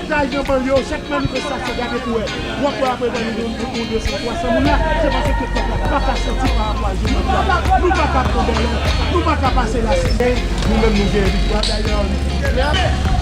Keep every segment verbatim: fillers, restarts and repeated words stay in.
Kay nan banlye yo, chak manifestasyon, gade pou wè. W ap wè apre bann moun, moun de san, twa san moun la, se paske pèp la pa ka soti pa rapò a jouman jodi a. Nou pa ka pran bèlè, nou pa ka pase la seyè. Nou menm nou gen viktwa, dayè, nou gen viktwa.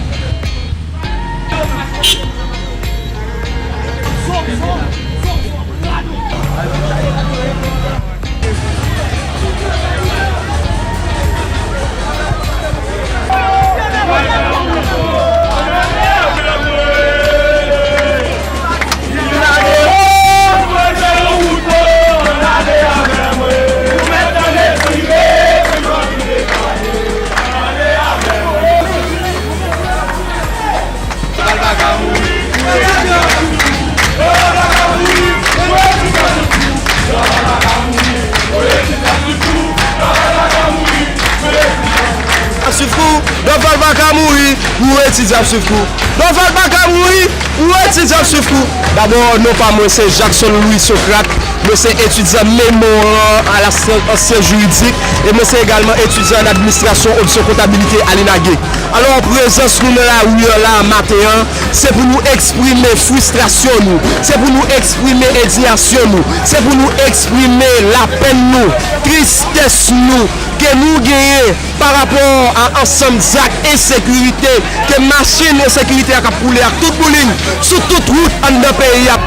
Ap swiv kou, Dorval pa ka mouri, pou etidyan ap swiv kou. Dorval pa ka mouri, pou etidyan ap swiv kou. Dabò, non pa mwen se Jackson Louis Socrate, mwen se etidyan mémoire à la science, en sciences juridiques, e mwen se egalman etidyan an administrasyon, odisyon, kontabilite a l'INAGE. Alò, prezans nou nan lari an la maten an, se pou nou eksprime fristrasyon nou, se pou nou eksprime endiyasyon nou, se pou nou eksprime lapenn nou, tristès nou ke nou genyen pa rapò a ansanm zak ensekirite ke machin ensekirite a k ap woule ak tout boulin sou tout wout anndan peyi a.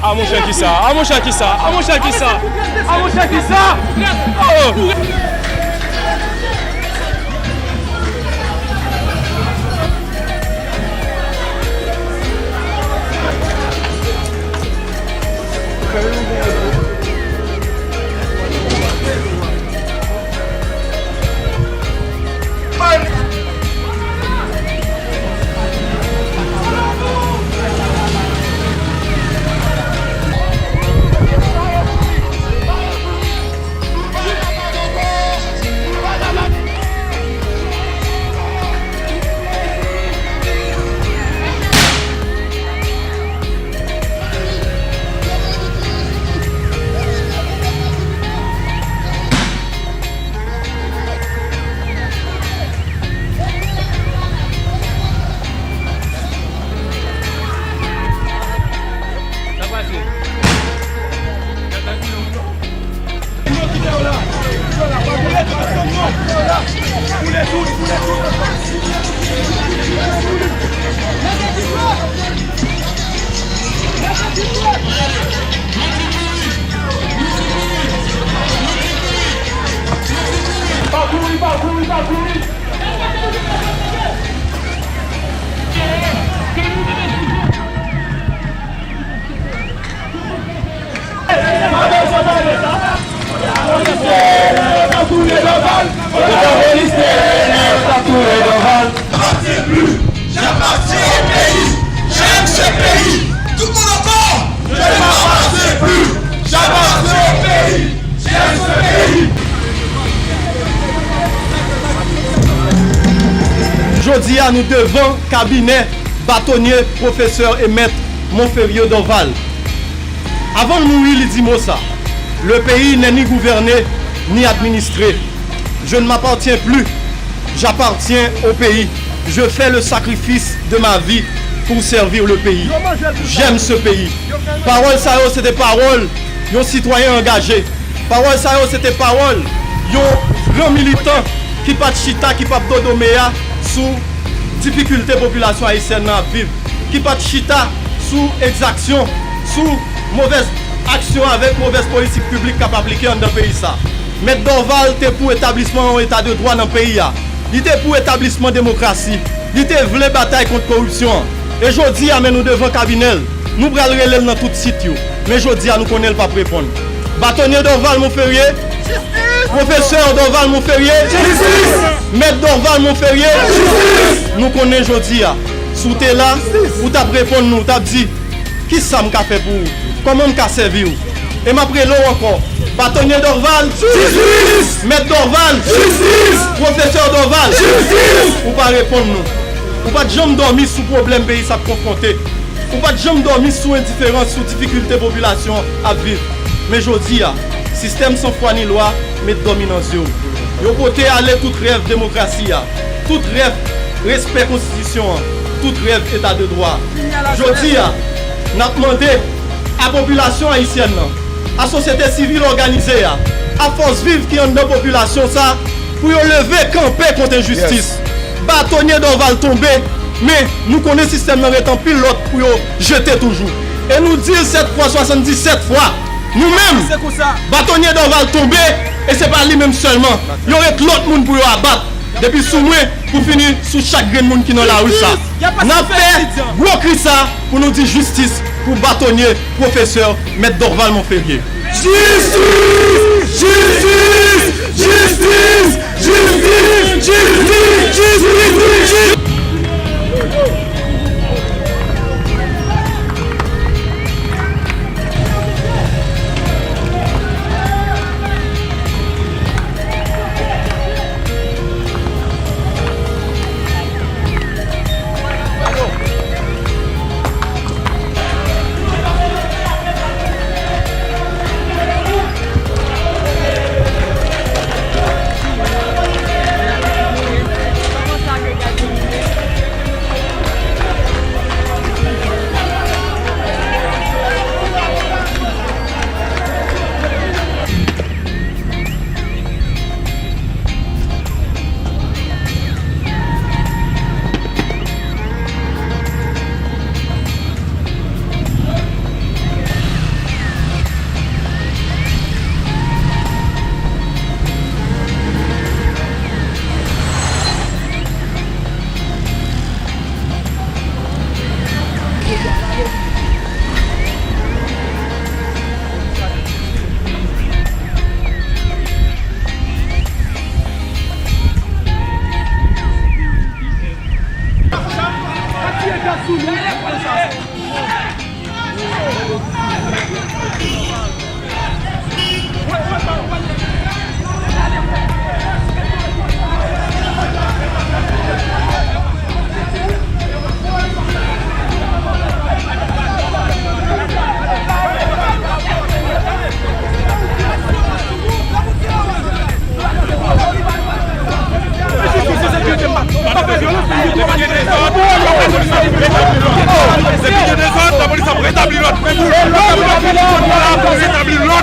A monchè, kisa? A monchè, kisa? A monchè, kisa? A monchè, kisa? Oh! Pa kouri, pa kouri, pa kouri! J'appartiens au pays. J'aime ce pays. Tout le monde encore. Je n'appartiens plus. J'appartiens au pays. J'aime ce pays. Jodi a, nou devan kabinè batonye pwofesè emèt Monferrier Dorval. Avan l mouri, li di mo sa: Le pays n'est ni gouverné, ni administré. Je ne m'appartiens plus, j'appartiens au pays. Je fais le sacrifice de ma vie pour servir le pays. J'aime ce pays. Pawòl sa yo, se te pawòl yon sitwayen angaje. Pawòl sa yo, se te pawòl yon gran militan ki pa t chita, ki pa t dodomeya sou difikilte popilasyon ayisyèn nan ap viv, ki pa t chita sou egzaksyon, sou movèz aksyon avèk movèz politik piblik k ap aplike anndan peyi sa. Mèt Dorval te pou etablisman yon eta de dwa nan peyi a. Li te pou etablisman demokrasi. Li te vle batay kont koripsyon an. E jodi a, men nou devan kabinè l. Nou pral rele l nan tout sit yo. Men jodi a, nou konnen l p ap reponn. Batonye Dorval Monferrier, pwofesè Dorval Monferrier, mèt Dorval Monferrier, nou konnen jodi a. Si w te la, ou t ap reponn nou, ou t ap di, kisa m ka fè pou ou? Kòman m ka sèvi w? E m ap rele w ankò. Batonye Dorval, jistis! Mèt Dorval, jistis! Pwofesè Dorval, jistis! Ou pa reponn nou. Ou pa t janm dòmi sou pwoblèm peyi sa ap konfwonte. Ou pa t janm dòmi sou endiferans, sou difikilte popilasyon an ap viv. Men jodi a, sistèm san fwa ni lwa met dòmi nan zye w. Yo pote ale tout rèv demokrasi a, tout rèv respè konstitisyon an, tout rèv eta de dwa. Jodi a, n ap mande a popilasyon ayisyèn nan, a sosyete sivil òganize a, a fòs viv ki anndan popilasyon sa, pou yo leve kanpe kont enjistis. Batonye Dorval tonbe, men nou konnen sistèm nan ret anpil lòt pou yo jete toujou. E nou di l sèt fwa, swasanndisèt fwa. Nou menm, Batonye Dorval tonbe, e se pa li menm sèlman. Yo ret lòt moun pou yo abat. Depi sou mwen, pou fini sou chak grenn moun ki nan lari sa. N ap fè gwo kri sa pou nou di jistis pou batonye, pwofesè, mèt Dorval Monferrier. Jistis! Jistis! Jistis! Depi gen dezòd, lapolis ap retabli lòd. Lapolis ap retabli lòd.